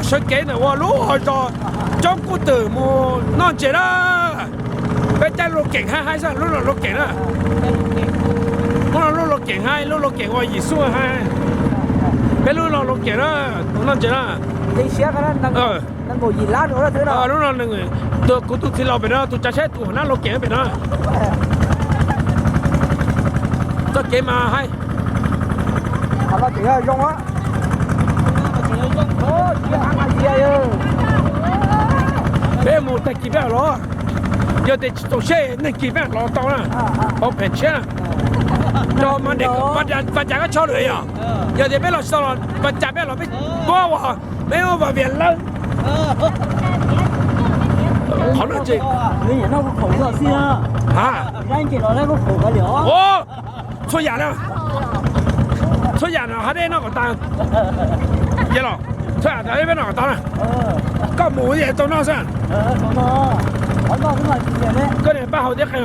Sawv kev ntawm ua lub hauv zos Roob Kub Twm mus noj ntses na. Peb caij lub keem haib haib xwb, lub no lub keem na. Lub no lub lub keem haib, lub lub keem ua yim xub haib. Peb lub no lub keem na, mus noj ntses na. Lub no, kuv tus txiv laus pem no tus tsav seb tus hauv nab lub keem pem no. Txoj kev mas haib. Peb mus tag kis peb los, yog tias tsis txaus siab neeg kis peb los tau na. Hauv pem tshiab, Vaj Cas koj tshoj lawm yog. Yog tias peb los tsis tau los Vaj Cas peb los peb puab ua, peb ua Vaj Vias lawm. Qhov no ces txhua yam na, txhua yam no hav dej noj kom tas. Yog los txhua yam peb noj kom tas na. Koj mus es tau noj xwb. Koj niam pab haus thiab qe.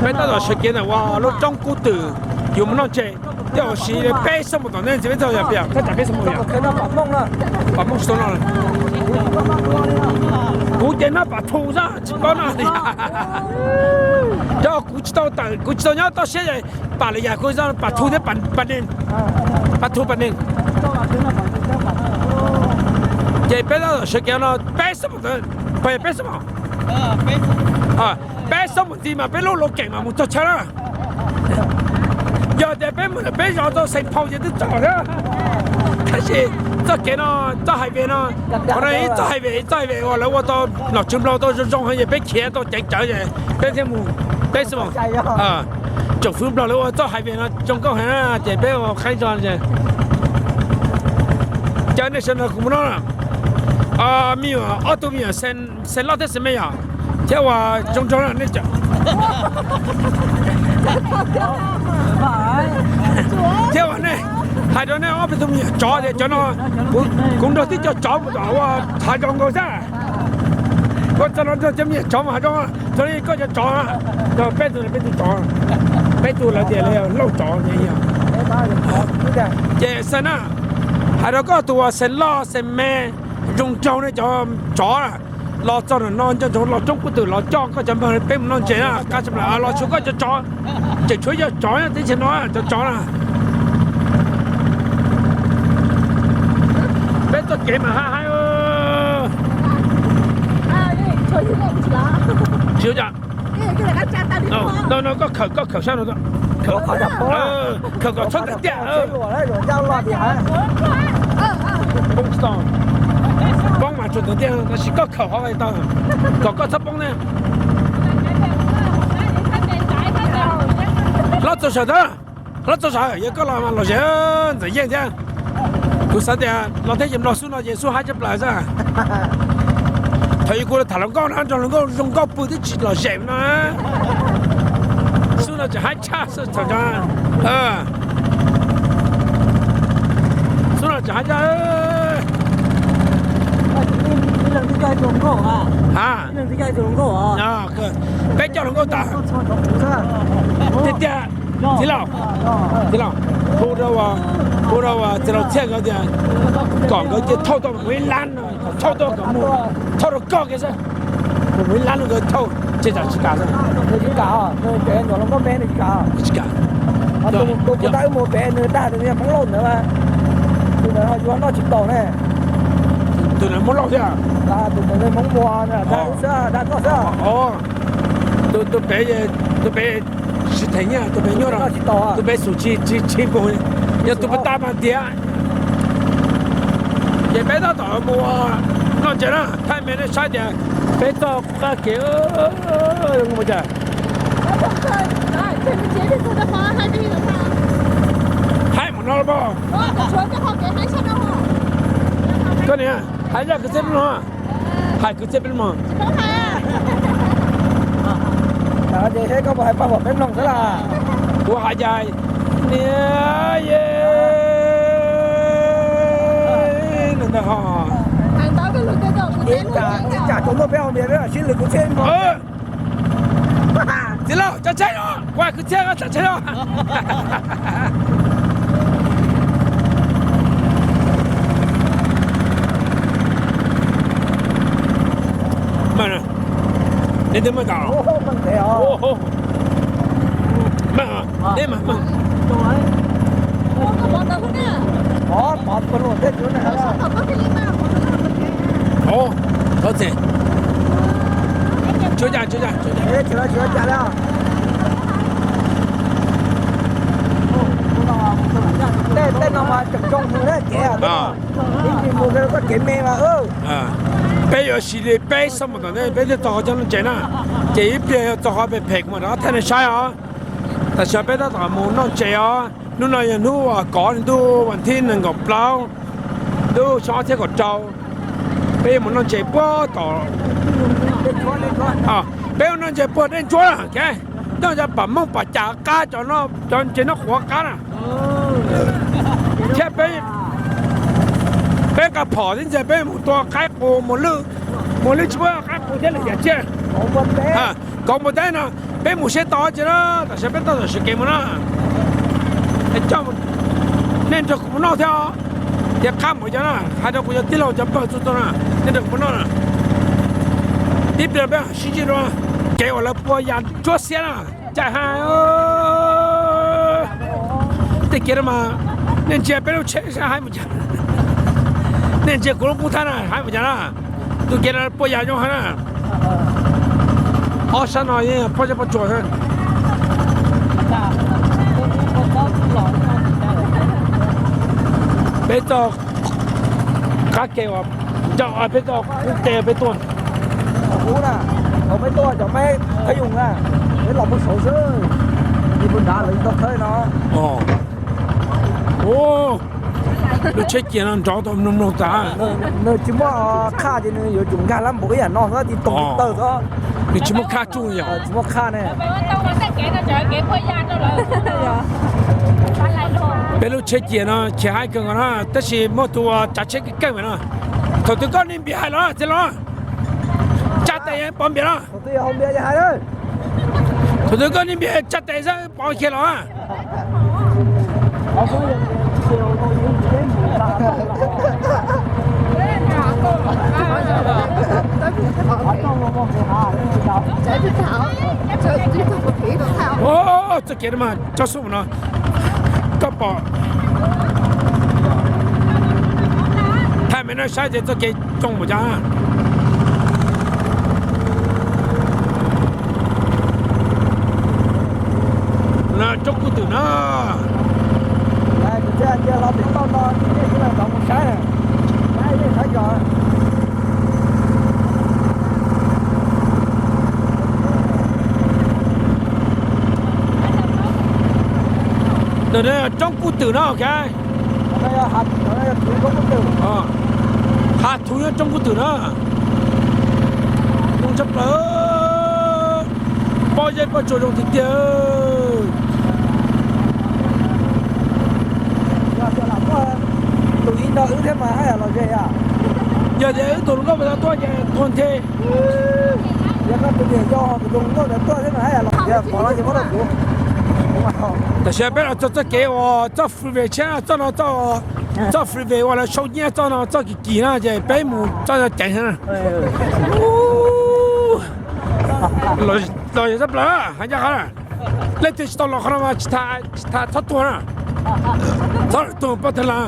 Peb tab tom sawv kev ntawm ua lub Roob Kub Twm yuav mus noj ntses. Tej zaum siv peb xuab moos tom ntej ntxiv peb txog yog pem, thaj tsam peb xuab moos yog. Pam Mooj tsis tau noj. Kuv ces noj pam thu xwb tsis paub noj li. Yog kuv tsis tau tawm, kuv tsis tau nyob toj siab pam lawm yam kuv pam thu thiab pam neeg, pam thu pam neeg. Ces peb tab tom sawv kev no peb xuab moos, peb xuab moos, peb xuab moos ntxiv mas peb lub lub keem mas mus txog chaw na. Yog tias peb mus ntawm peb zos txog Xeem Phau ces twb txog thiab. Tab sis txoj kev no, txoj highway no, qhov no ib txoj highway, ib txoj highway uas lawv ua tau nom tswv Nplog tau zoo zoo heev ces peb khiav tau ceev tsawv ces peb thiaj mus, peb xuab moos. Tsoom fwv Nplog lawv ua txoj highway no zoo nkauj heev na ces peb ua qeeb zog ces. Cov nej sawv daws kuv mus no, me nyuam, ob tug me nyuam Xeem Loj thiab Xeem Me yom, thiab ua zoo zoo na nej cov, thiab ua nej, hais rau nej ob peb tug me nyuam tsov tias cov no, kuv nrog tib co tsov mus tom ua hav zoov nkaus xwb. Koj txog no nrog cov me nyuam tsov mus hav zoov, txog li koj cov tsov, peb tug, peb tug tsov, peb tug lawv tias lauj tsov. Ces Xeem na, hais rau koj tus uas Xeem Loj Xeem Me, zoo nraug nej cov tsov los txog no nco ntsoov los Roob Kub Twm los coj koj cov npawg peb mus noj ntses na, qab tshaj plaws los tshuav koj cov tsov, tseem tshuav cov tsov teb chaws no cov tsov na. Peb txoj kev mas haib haib. Tsis, no no koj khawm, koj khawm sab no, khawm kom txhob ntawm tiaj. Poob tsis tau, poob mas tsuas ntawm tiaj tab sis koj khawm hov tau, kom koj txhob poob ne. Hlob txaus sawv ntag, hlob txaus sawv, yog koj los mas lom zem ntxawm yeej thiab. Kuv xav tias los teb chaws Nplog xub no ces xub haib tshaj plaws xwb. Thaum ub kuv tham hluas nkauj na, nrog hluas nkauj zoo nkauj pw twb tsis lom zem no. Xub no tseem haib tshaj xwb thaum no. Xub no tseem haib tshaj. Ha, peb coj hluas nkauj tas. Tiag tiag, txiv laus, txiv laus, hu rau, hu rau txiv laus Txhiaj nkawd tias kom nkawd cia thauj tuaj mus ib lab no, thauj tuaj kom mus, thauj rau koj kiag xwb. Mus ib lab no nkawd thauj, ces tsam tsis kam xwb. Tsis kam, tsis kam. Tus kuv tau wb mus pem nws dag tus me Hmoob Lauj ntawd, tus ntawd ho yuav noj tsis tau ne. Tus ntawd Hmoob Lauj thiab? Tus ntawd Hmoob Muas, dag xwb, dag koj xwb. Tus pem, tus pem tsis them nyiaj, tus pem nyuaj, tus pem xum tsis tsis mus, yog tus pem tag mas tiav. Ces peb tab tom mus noj ntses na, thaij me nej saib tias peb txoj qab kev zoo mus cas. Haib mus no los. Koj niam, hais zaj kwv txhiaj peb mloog, hais kwv txhiaj peb mloog. Ces koj puas hais paj huam peb mloog xwb las? Kuv hais cas niam ye, ntag ho. Ib tsam tsuas muaj peb hau npias peb mam sib lwm kwv txhiaj mloog. Txiv laus, tso tseg os. Ua kwv txhiaj koj txawj tsheb os. Mas, neb twb muaj tom. Mas, neb mas, mas. Ov, thov txim. Tsuav cas, tsuav cas, tsuav cas. Tej no mas tseem zoo mus na, kev ib mus koj kev me mas. Peb yuav siv li peb xuab moos tom ntej peb thiaj txog qhov coj noj tsev na. Ces ib pliag yog txog qhov phem phem kuv mam rov qab thaij nej saib os. Tam sim no peb tab tom mus noj tsev os. Hnub no yog hnub uas kaum ntuj vas thib nees nkaum plaub, lub xyoo ob txhiab kaum rau. Peb yuav mus noj tsev puag tom, peb mus noj tsev puag dej ntsuab na, noj cov pam mooj pam cas qab, cov ntses noj qhuav qab na. Thiab peb, peb nqa phom thiab ntxias peb mus tua qaib qus, mus lwj, mus lwj tsis muaj qaib qus thiab lwm yam tsiaj. Kaum npua teb no, peb mus siab tau tsis na, tam sim peb tau tam sim kev mus na. Coj, nej nrog kuv mus noj thiab os. Tias qab mus cov na, hais rau kuv cov tij laug cov npawg txhua txhua na, nej nrog kuv mus noj na. Ib pliag peb sib ntsib dua, kev uas lawv pua yas ntsuab xiab na. Cais hais, tej kev no mas, nej ntsia peb lub tsheb haib mus cas, nej ntsia kuv lub kub thab na haib mus cas na. Tus kev no pua yas zoo heev na. Ob sab no yeej pob zeb pob tsuas xwb. Peb txoj qab ke uas, peb txoj qub ke peb tuaj. Qub na, peb tuaj cov meb qhov yoos na, peb los puag saud xwb, ib puag nrad lawv tau thawb no. Lub tsheb cia no nrov tau mloog mloog tas. Nws tsis muaj qhaj ces nws yuav tsum nkag lab npaum ib yam no xwb, tib tug tawg xwb. Nws tsis muaj qhaj tsuj yom. Tsis muaj qhaj ne. Peb lub tsheb cia no khiav haib kawg nkaus na, tab sis muaj tus tsav tsheb keej keej no. Thaum twg koj niaj npias hais los txiv los, tsa tes pov npias los. Thaum twg koj niaj npias tsa tes xwb pov kiag los. Txoj kev no mas tsob xub no, koj pom, thaij me no saib ces txoj kev coob npaum cas. Roob Kub Twm na. Ntawm no yog Roob Kub Twm no, ok. Hav thuv nyob Roob Kub Twm na. Zoo tshaj plaws. Pob zeb pob tsuas zoo tiag tiag. Tus ib no wb thiab mas haj yam los ze. Yog tias wb tus hluas nkauj puas tau tuaj ces tuag nthe. Yog koj tus niam yau tus hluas nkauj ntawd tuaj thiab mas haj yam los ze, pom no ces muab rau kuv. Tam sim peb los txog txoj kev uas txoj freeway tsheb, txoj no, txoj freeway uas lawv sau nyiaj txoj no, txoj kim kim no ces peb mus txoj no ceev heev na. Los yog txoj plaws hais ncaj qhov na, leej twg tsis tau los qhov no mas tsis tas txhob tuag na. Txhob tuag poj tag laj.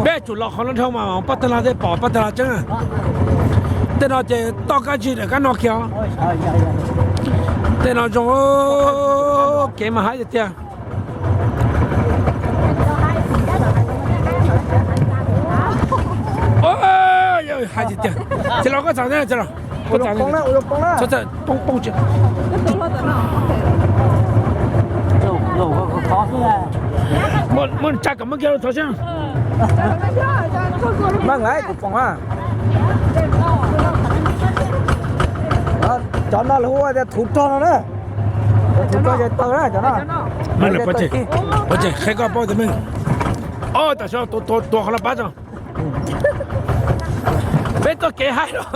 Peb yuav tsum los qhov no dhau mas poj tag laj thiaj pom poj tag laj tseeb. Tej no ces toj kab ntsig daim kab no kiag. Tej no zoo, kev mas haib tiag tiag. Haib tiag tiag. Ces los koj txav thiab, ces los koj txav, poob poob tsis. Muaj tsa kom muab kiag los thov seb. Meej lawm kuv poob na. Cov no lawv hu ua tias thuv rog no na. Thuv rog ces taw na cov no. Meej lawm, pov tseg, qhia koj paub tias meej. Ob, tam sim no tuav qhov no pab tso. Peb txoj kev haib los,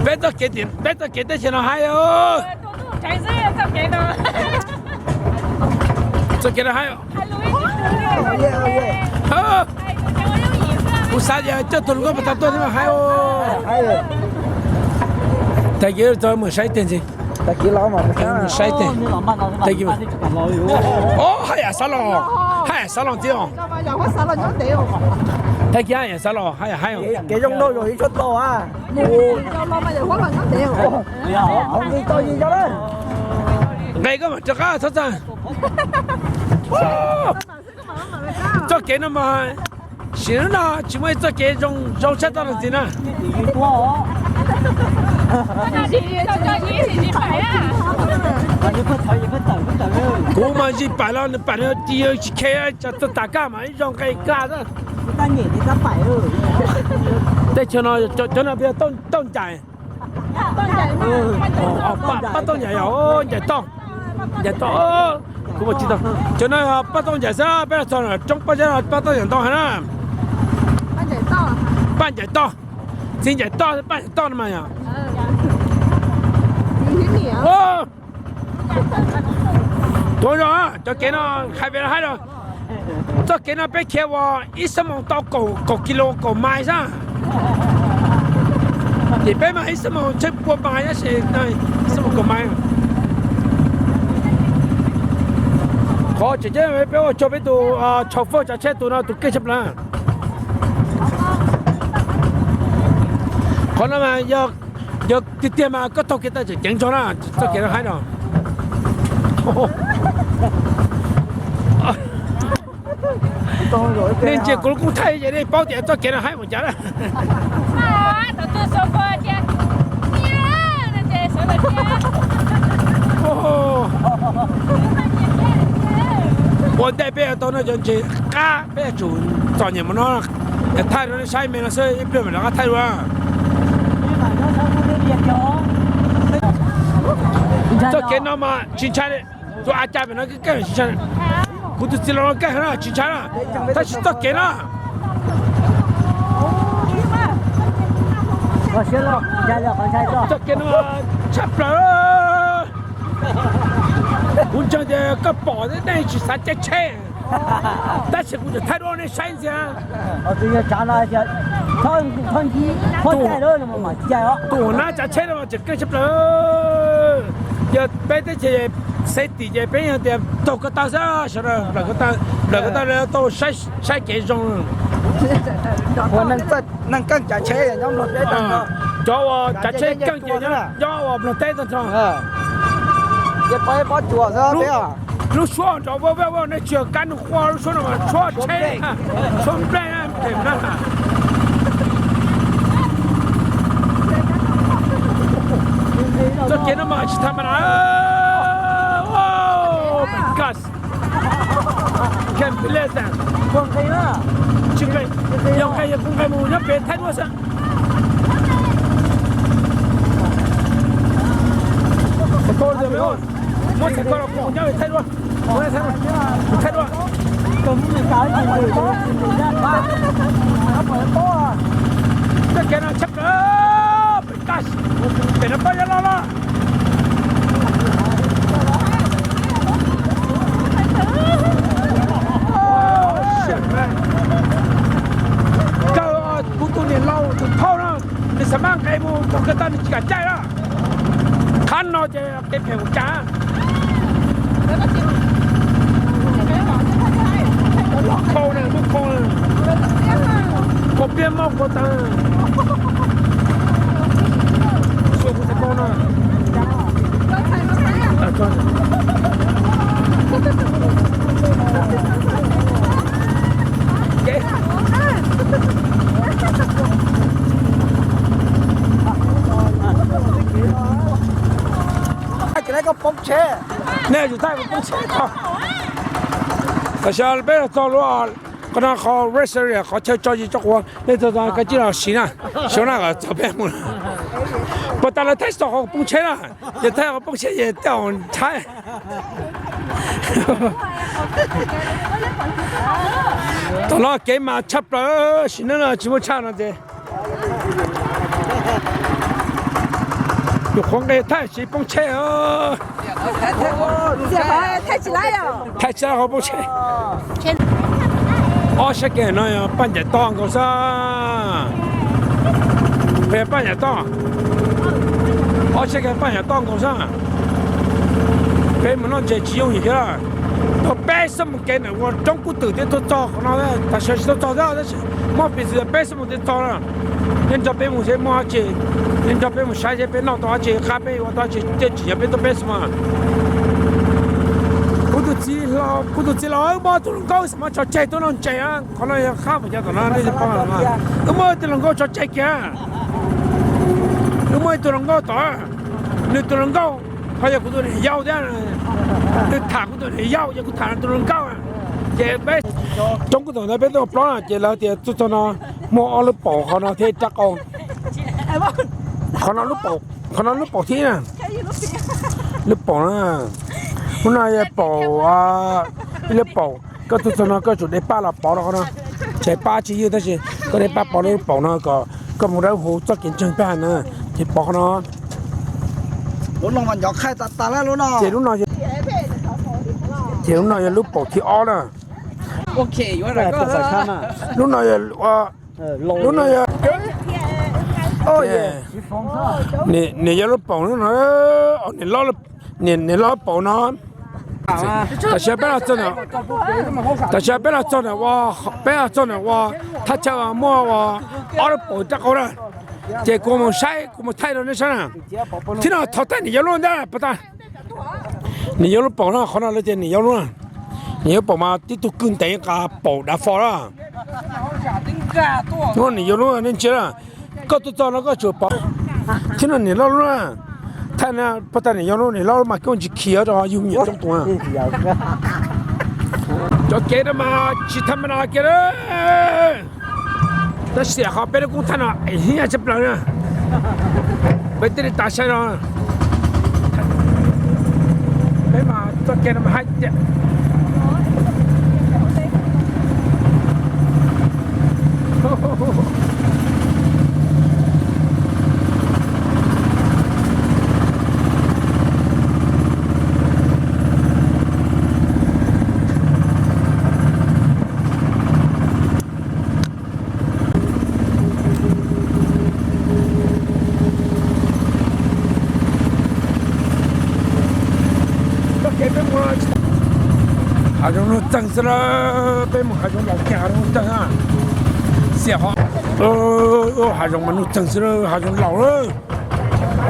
peb txoj kev, peb txoj kev teb chaws no haib os. Txoj kev no haib. Kuv xav tias coj tus hluas nkauj pas tas tuaj thiab mas haib. Tag kis txog mus saib tiag ntxiv. Saib tiag. Haj yam xav los, haj yam xav los ntxiv os. Tag kis haj yam xav los, haj yam haib os. Kev zoo nraug zoo ib tshuaj tau a. Nqe koj mam rov qab txhob txaj. Txoj kev no mas sim neej no tsis muaj ib txoj kev zoo zoo tshaj toj no ntxiv na. Kuv mas zis pam los nws pam no tis yawg tsis khe, txog txoj tas kaj mas ib zaug nqe kaj. Teb chaws no cov no peb tauj ncaim. Pab tauj ncaim yog ncaim toj, ncaim toj. Kuv ua tsis tau. Cov no pab tauj ncaim xwb, peb los txog roob pab zeb no pab tauj ncaim ntau heev na. Pab ncaim toj, txiv ncaim toj, pab ncaim toj no mas yog. Tuav zog cov kev no hais pem no haib los. Txoj kev no peb khiav ua ib xuab moos tau kaum kis lus kaum mais xwb. Ces peb mas ib xuab moos tsheej pua mais tab sis ib xuab moos kaum mais. Qhov tseem ceeb peb ua tsaug peb tus chauffeur tsav tsheb tus no tus keej tshaj plaws. Qhov no mas yog tiag tiag mas koj taug kev tau tseem ceev zog na, txoj kev no haib no. Nej ntsia kuv lub koob thaij ces nej paub tias txoj kev no haib npaum cas na. Ua ntej peb yuav tau noj cov ntses qab peb yuav tsum txom nyem mus no, thaij rau nej saib me no xwb ib pliag mam rov qab thaij dua. Txoj kev no mas tsis ntshai li, tus a cas pem no keej keej tsis ntshai. Kuv tus txiv laus no keej na tsis ntshai na, tab sis txoj kev na, txoj kev no tshaj plaws. Kuv ntseeg tias koj pom nej tsis xav caij tsheb, tab sis kuv tseem thaij dua nej saib ntxiag. Tus nab tsav tsheb no mas tseem keej tshaj plaws. Yog peb teb chaws safety ces peb yog tias taug ko taw xwb, sawv daws nplawm ko taw, nplawm ko taw tau saib kev zoo. Neeg keej tsav tsheb nyob Nplog teb tag nrho. Cov uas tsav tsheb keej ces nyob uas Nplog teb tag nrho. Ces peb pob tsuas xwb peb. Lub suab nrov vaj vaj vaj nej tsis yog kab nug quaj, lub suab no mas suab tsheb, suab nplej na. Txoj kev no mas tsis tham mas na. Can't believe that. Tsis nqe, yog nqe yog kuv nqe mus nyob pem thaij duab xwb. Muab txhais ko los kuv mus nyob pem thaij duab. Thaij duab. Txoj kev no tshaj plaws. Pem no pob zeb loj loj. Kawg kuv tus niam laus tus phauj no, nws xav maj nqe mus taug kev tau nws tsis kam caij na. Qhab no ces kev phem mus cas. Khau na, lub khau na. Kua pliaj moj kua taw. Xua kuv txhais ko no. Thaij kuv poob tsheb. Nej yuav thaij kuv poob tsheb tso. Tam sim no peb los txog lub, qhov no qhov rest area, qhov chaw tso zis tso quav, nej txog txog koj cia li los siv na, siv na kom txog peb mus. Puas tas lawv thaij txog qhov kuv poob tsheb na, yog thaij qhov poob tsheb ces tej zaum ntshai. Tom no kev mas tshaj plaws, sim neej no tsis muaj tshaj no ces. Qhuav nqis thaij tsis poob tsheb os. Thaij tsis tau qhov poob tsheb. Ob sab kev no yog Paj Ncaim toj nkaus xwb. Peb Paj Ncaim toj. Ob sab kev Paj Ncaim toj nkaus xwb. Peb mus noj ntses tsis yooj yim thiab. Tuaj peb xuab moos kev ntawm ua roob kub twm thiab tuaj txog qhov no, tam sim tsis tau txog thiab tab sis muaj peev xwm peb xuab moos thiaj txog na. Nyob nrog peb mus seb muaj dab tsi, nyob nrog peb mus saib seb peb noj tau dab tsi, qab peb ua tau dab tsi, thiaj tsim nyog peb tuaj peb xuab moos. Kuv tus txiv hlo, kuv tus txiv los muaj tus hluas nkauj xav mas tso tseg tuaj noj ntses, qhov no yog qab npaum cas tom no nej pom. Wb muaj ib tug hluas nkauj tso tseg kiag, wb muaj ib tug hluas nkauj tom, nws tus hluas nkauj ho yog kuv tus niam yau thiab, nws tham kuv tus niam yau ces kuv tham tus hluas nkauj. Ces peb roob kub twm ntawd peb tuaj plob na ces lawv tias tuaj txog no muaj ob lub paum qhov no thiab rab qau. Qhov no lub paum, qhov no lub paum thiab na. Lub paum na, lub no yog paum, ib lub paum koj tuaj txog no koj tsum de paj los pov rau qhov no. Tsis paj tsis ywj tab sis koj de paj pov lub paum no kom koj mus dawb huv txoj kev ntseeg peb hais na, ces pov qhov no. Ces lub no, ces lub no yog lub paum thib ob na. Lub no yog, lub no yog, niam yau lub paum no, niam loj paum no. Tam sim peb los txog ntawm, tam sim peb los txog ntawm ua, peb los txog ntawm ua thaj chaw muaj ua ob lub paum rab qau na. Ces kuv mus saib, kuv mus thaij rau nej saib na. Thiab no thov thaij niam yau lub ntag pas tas. Niam yau lub paum no, qhov no lawv tias niam yau lub na. Niam yau paum mas tib tug kwj ntev nqa paum dav fo lawm. Niam yau lub nej ntsia, koj tuaj txog no koj tsuas pom. Thiab no niam loj lub na. Thaij na, pas tas niam yau lub, niam loj lub mas koj tsis khiav rau yug me nyuam coob tus. Cov kev no mas tsis tham ma na kiag. Tab sis qhov peb lub koob thaij no es hiab tshaj plaws na. Peb thiaj li tas saib no. Peb mas txoj kev no mas haib tiag. Hav zoov nuj txeeg xwb lawm, peb mus hav zoov laus kiag hav zoov nuj txeeg a. Xiam qhov hav zoov mas nuj txeeg xwb lawm, hav zoov laus lawm.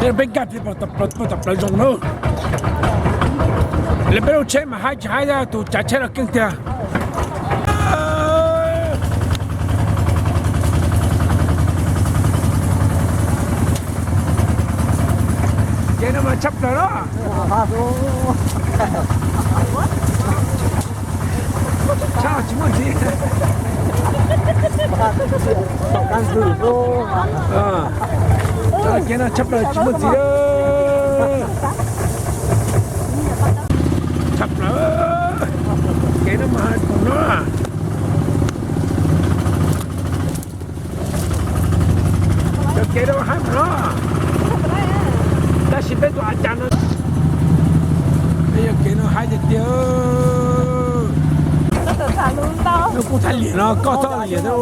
Tej peb nkag pem tom plawv zoov na. Lawv peb lub tsheb mas haib tsis haib, tus tsav tsheb los keej tiag. Kev no mas tshaj plaws na. Tshaj tsis muaj ntxiv. Kev no tshaj plaws tsis muaj ntxiv. Tshaj plaws. Kev no mas haib no. Cov kev no haib no. Tab sis peb tus a cas no, peb yog kev no haib tiag tiag. Lub koob thaij liam no koj txhob liam thiab.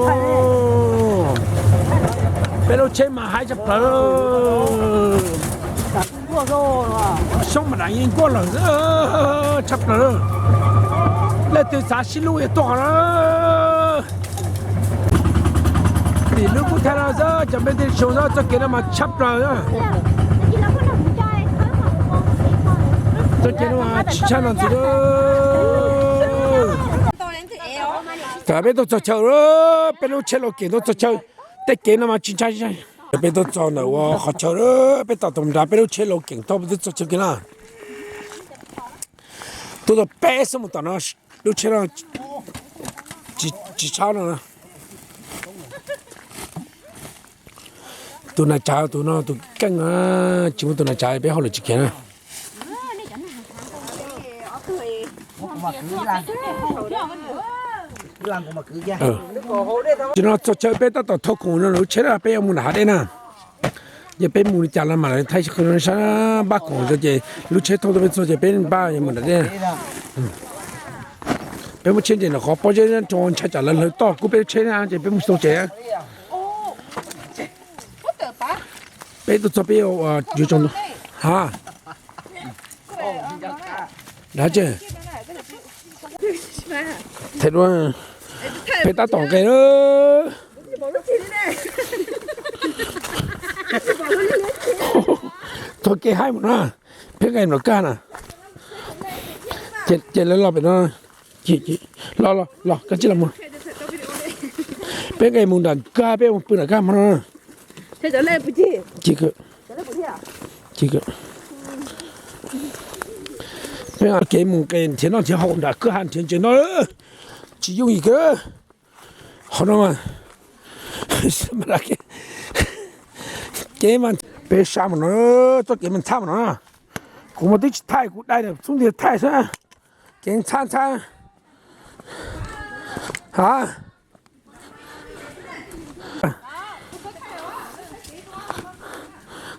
Peb lub tsheb mas haib tshaj plaws. Xyoob mas dam yeej nkuaj lawm, tshaj plaws. Leej twg xav sib hlub yuav tuaj qhov no. Tim lub koob thaij no xwb, cov peb tej xyoo xwb, txoj kev no mas tshaj plaws. Txoj kev no mas tsis tshaj no ntxiv. Thaum peb tuaj txog chaw, peb lub tsheb Logan tuaj txog chaw, tej kev no mas tsis ntshai. Peb tuaj txog ntawm ua qhov chaw, peb tom tus nrad, peb lub tsheb Logan tuaj, peb tuaj txog chaw kiag na. Tuaj tau peb xuab moos tom no, lub tsheb no tsis tshab no. Tus nas tsav, tus no tus keej, tsis muaj tus nas tsav peb hauj lwm tsis khiav na. Tam sim no txog chaw peb tab tom thau khoom no lub tsheb peb yuav mus nram hav dej na. Ces peb mus li cas los mam li thaij sab npaj khoom ces lub tsheb thauj tuaj peb txog ces peb npaj mus nram dej. Peb muab tsheb nres nram qhov pob zeb rau ntshai tsam lawv hlawv toj kub peb lub tsheb na ces peb mus tsis tau tsev. Peb tuaj txog peb yuav tsaus ntuj. Ha, dab tsi? Peb tab tom nqes na. Txog kev haib mus na, peb nqes nram kag na. Ces lawv los pem no, los los los koj tsis los mus. Peb nqes mus nram kag, peb mus pw nram kag hmo no. Ces peb kev mus nqes nrhiav noj nrhiav haus nram kwj ha nrhiav ntses no, tsis yooj yim kiag. Qhov no mas kev mas peb sab mus no, txoj kev mas ntxhab mus no. Kuv mas twb tsis thaij, kuv dai ntawm xub ntiag thaij xwb. Kev ntxhab ntxhab. Ha,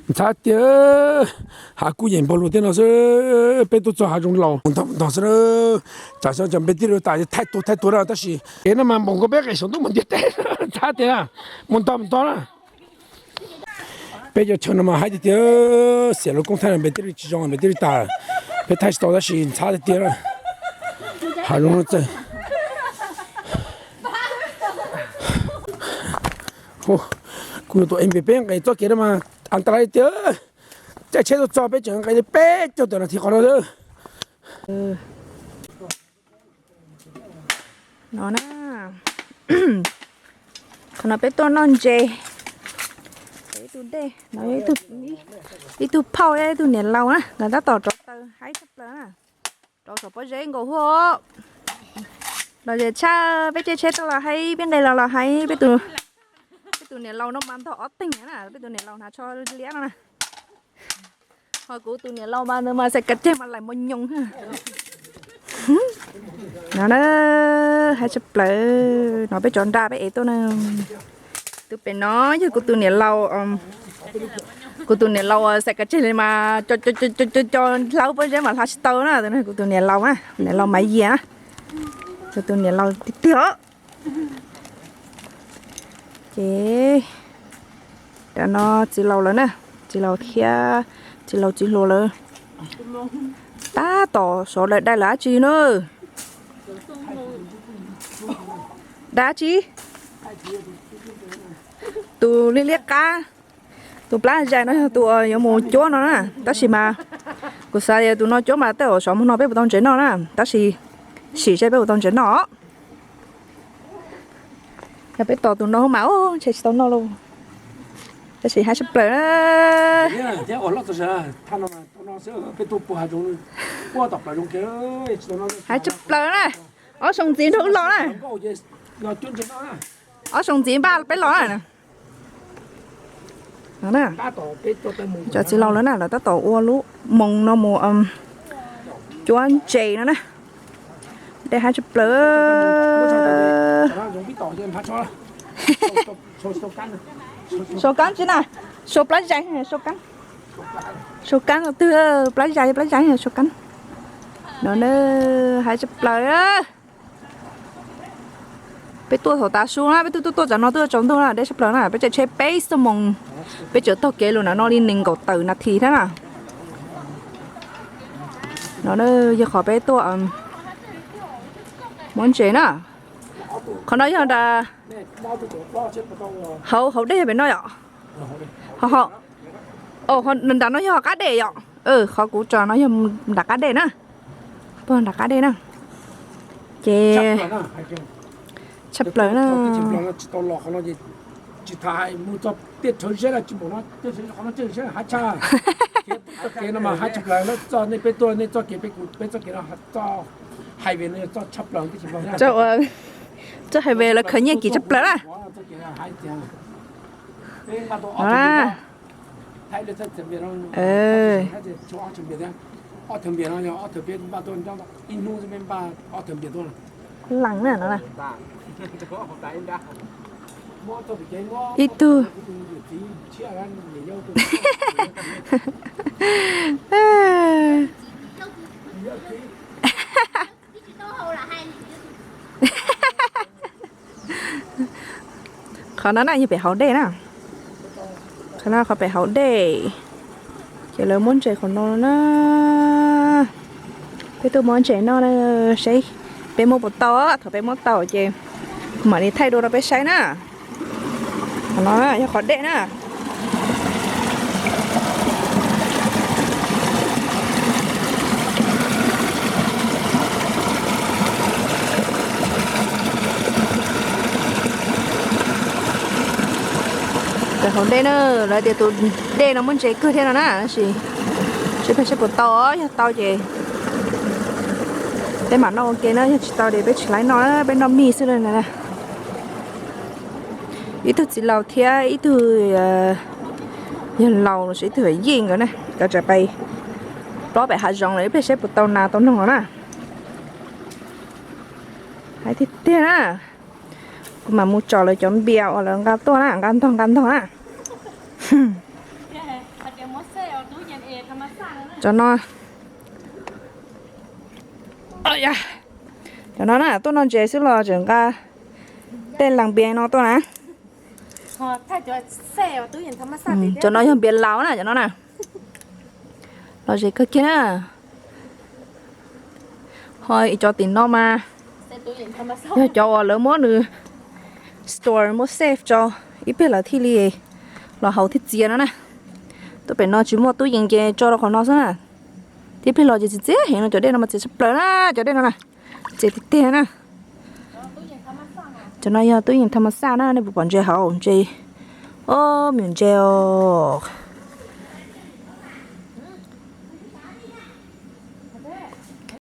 ntxhab tiag. Hav kuj yeem npaug lug tej no xwb. Peb tuaj txog hav zoov laus mus ntog mus ntog xwb. Tsam xyov cov npe tij laug tas thaij tuag thaij tuag na, tab sis kev no mas npaum nkaus peb nqes saum ntuj mus ntiag teb, ntxhab tiag na. Mus ntog mus ntog na. Peb cov chaw no mas haib tiag tiag, xiam lub koob thaij npe tij laug tsis zoo, npe tij laug tas, peb thaij tsis tau tab sis ntxhab tiag tiag. Hav zoov txawj. Kuv tus ev npe peb nqes txoj kev no mas an ta laj tiag. Caij tsheb tuaj txog peb tseem nqes li peb caug tawm nas this qhov no xwb. No na, qhov no peb tuaj noj ntses. Ib tug dej no, ib tug phauj, ib tug niam laus na, nkawd tab tom rauv taws haib tshaj plaws na. Rauv saum pob zeb nkaus huaj. Los zem tshaj, peb caij tsheb tuaj los haib, peb nqes los los haib, peb tus niam laus no mas ntog ob teeg na, peb tus niam laus hnav tsho liab no na. Ho kuv tus niam laus mas nws mas xaim kav ceg mas laim mos nyoos. No na, haib tshaj plaws no, peb cov nra peb ev tuaj na. Tus pem no yog kuv tus niam laus, kuv tus niam laus xaim kav ceg li mas co co co co co hla pob zeb mas hla tsis tau na, kuv tus niam laus, niam laus Maiv Yias na, kuv tus niam laus tiag tiag. Ces cov no txiv laus lawv na, txiv laus thiab txiv laus txiv hluas lawv tab tom sov lawv dai lawv dab tsi na. Dab tsi? Tus liab liab qab, tus plab zais no yog tus yuav mus cuab no na, tab sis mas kuv xav tias tus no cuab mas tej zaum sov mus no peb puas tau ntses noj na, tab sis sim seb peb puas tau ntses noj. Yog peb tos tus no mas ntshe tsis tau noj lauj. Tab sis haib tshaj plaws. Haib tshaj plaws na. Ob xyoo ntxiv nrog wb los na. Ob xyoo ntxiv npaj peb los na. Cov txiv laus lawv na, lawv tab tom ua lub moos no mus cuab ntses no na. Dej haib tshaj plaws. Sau kab tsi na, sau plab zais, sau kab. Sau kab twg, plab zais, plab zais, sau kab. No na, haib tshaj plaws. Peb tuaj thaum tav su na, peb tuaj tuaj tuaj tsam no tuaj tsaus ntuj na, dej tshaj plaws na, peb caij tsheb peb xuab moos, peb tseem taug kev los nram no li nees nkaum tawm nas this thiab na. No na, yog qhov peb tuaj muab ntses na. Qhov no yog nram hauv, hauv dej yog pem no yom. Nram no yog qab dej yom. Qhov kuv tso no yog nram qab dej na. Pog nram qab dej na. Ces tshaj plaws na. Txoj kev no mas haib tshaj plaws, nej txoj nej peb tuaj nej txoj kev, peb txoj kev no, txoj highway lawv khaws nyiaj kim tshaj plaws na. Lees na no. Ib tug. Qhov no na yog pem hauv dej na. Qhov no qhov pem hauv dej. Ces lawv muab ntses qhov no na. Peb tuaj muab ntses noj na, saib peb muab puas tau. Thaum peb muab tau ces mam li thaij dua rau peb saib na. Qhov no yog qhov dej na. Pem hauv dej na, lawv tias tus dej no muaj ntses kawg thiab no na, tab sis seb peb saib puas tau, yog tau ces peb mam noj ua ke na, yog tsis tau ces peb tsis laib noj, peb noj mij xwb na. Ib tug txiv laus thiab ib tug yawg laus los sis ib tug yij nkawd na, nkawd tseem pais plob pem hav zoov lawm, ib pliag saib puas tau nas tau noog no na. Hais tiag tiag na, kuv mam mus tsom lawv cov npias uas lawv nqa tuaj na, nqa ntog nqa ntog na. Cov no, cov no na, tuaj noj ntses xwb los tseem nqa tej las npias no tuaj na. Cov no yog npias laus na, cov no na. Lom zem kawg kiag na. Ho ib cov tim no mas yog cov uas lawv muab nws store muab safe tso, ib pliag lawv thiaj li los haus thiaj txias no na. Tuaj pem no tsis muaj tub yees ces tso rau qhov no xwb na. Tib pliag los ces txias txias heev no, cov dej no mas txias tshaj plaws na, cov dej no na. Txias tiag tiag na. Cov no yog tub yees tham mas xaj na, nej puas pom ntses hauv ntses? Ob, me nyuam ntses os.